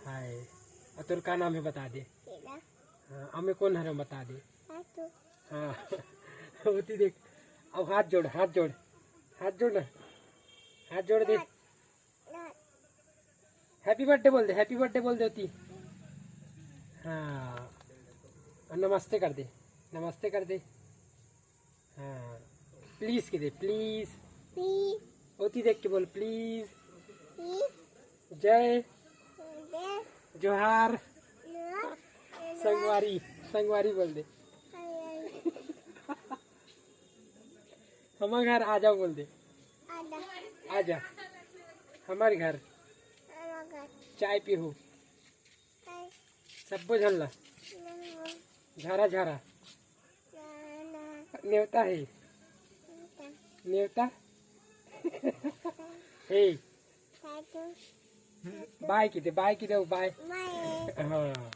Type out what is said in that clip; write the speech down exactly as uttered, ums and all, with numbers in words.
हाय। और तोर का नाम है, बता दे। हाँ, अमे कौन हरे, बता दे। हाँ। होती देख, अब हाथ जोड़, हाथ जोड़, हाथ जोड़ ना, हाथ जोड़ दे। हैप्पी बर्थडे बोल दे, हैप्पी बर्थडे बोल दे होती। हाँ, और नमस्ते कर दे, नमस्ते कर दे। हाँ, प्लीज के दे, प्लीज। प्लीज। ओती देख के बोल, प्लीज। प्लीज। जय। जय। जोहार। जोहार। संगवारी, संगवारी बोल दे। संगवारी। हमर घर आ जाओ बोल दे। आजा। आजा। हमर घर। हमर घर। चाय पीहू। चाय। सब्बो झन ला। नमो। झारा झारा। ना, ना। नेवता है। नेवता। नेवता। हे। साधु। बाय की दे, बाय की दे, बाय। बाय। हाँ।